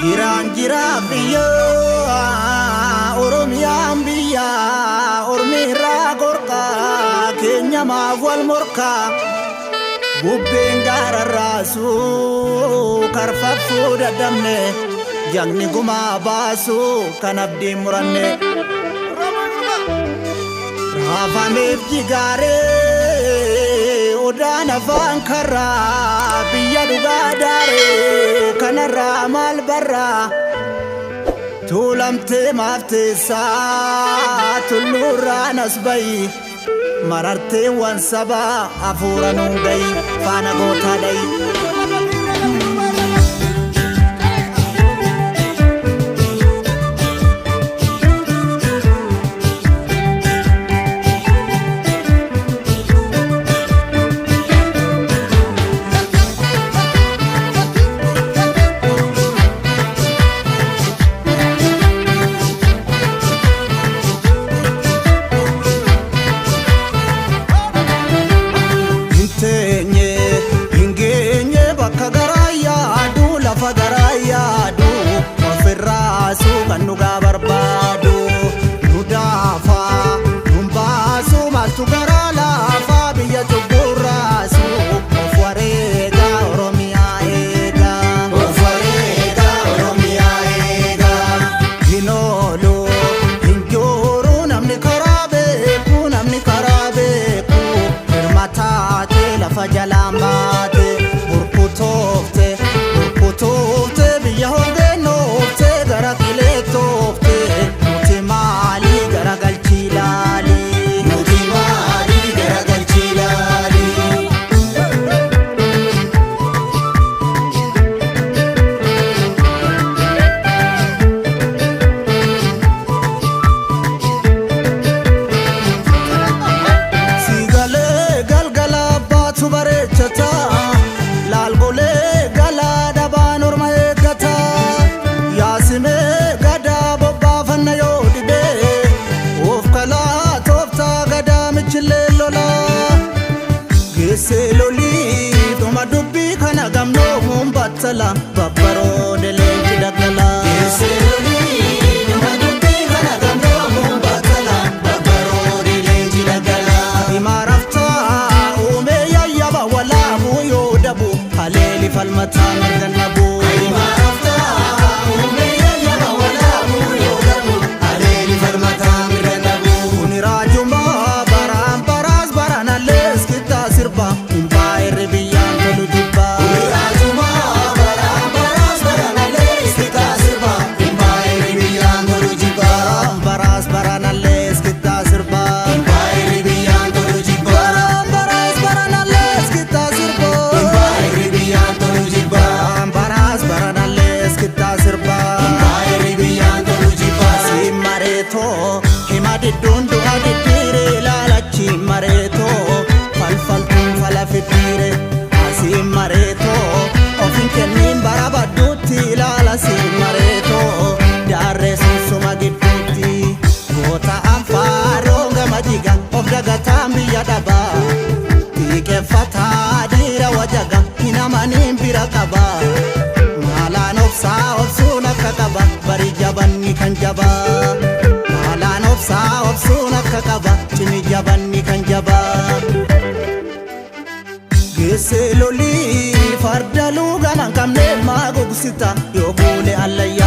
Jiraan jiraa biyyaa Oromiyaan biyyaa Ormi irraa gorkaa keenya maaf wal morkaa bubbeen gaararraasuu karfaffuu dadhabne jagni gumaa baasuu kan abdiin muranne raafameef jigaaree odaan afaan karraa biyya dhugaa daaree kanarraa maal barraa tuulamtee maaf teessaa tulluurraan as bayi marartee wan sabaa hafuura nuun gayi faana gootaa dhayi. Hin teenye hin geenye bakka garaa yaadu lafa garaa yaadu ofirraasuu kan dhugaa barbaadu nu daafaa nun baasuu maaltu garaa laafaa biyya cubburraasu of wareegaa Oromiyaa eegaa. Of wareegaa Oromiyaa eegaa. Hin oolu hin jooru namni karaa beeku namni karaa beeku hirma taate lafa jalaan baate burkutoofte burkutoofte biyya hongeennoofte gara qileettoofte nuti maalii gara galchii laali. Nuti maalii gara galchii laali. Siigalee galgala baatu bareechata laalgolee galaa dhabaan orma eeggata yaasimee gadaa bobbaafanna yoo dhibee of kalaa tooftaa gadaa michillee lolaa geessee lolii dhuma dubbii kana gamnoomuun battala babbaroode leenci daggala. Geessee lolii dhuma dubbii kana gamnoomuun battala babbaroode leenci daggala. Imaaraftaa uumee yayyaba walaabuu yoo dabu haleeli falmataa mirga nabu. Imaaraftaa uumee yayyaba walaabuu yoo dabu haleeli falmataa mirga nabu. Kuni raajumaa baraan baraas baranallees kittaa sirba imbaayirri biyyaan tolu jibba. Kuni raajumaa baraan baraas baranallees kittaa sirba imbaayirri biyyaan tolu jibba. Baraan baraas baranallees kittaa sirba imbaayirri biyyaan tolu jibba. Baraan baraas baranallees kittaa sirba imbaayirri biyyaan tolu jibba. Baraan baraas baranallees kittaa sirba imbaayirri biyyaan tolu jibba. Si mareetoo hima didduun du'a diddiire ilaalachi mareetoo falfaltuun fala fiddiire asii mareetoo ofin kenniin bara badduutti ilaala si mareetoo daarree sunsuma gidduutti goota anfaaroo gama jiga of dagataan biyya dhabaa xiiqeffataa dhiira wajaga hin amaniin bira qabaa maalaan obsaa obsuun akka qaba bari jabanni kan jabaa maalaan obsaa obsuun akka qaba cimi jabanni kan jabaa. Geessee lolii farda luugaan hin qabne maa gogsita yoo kuule allayyaa.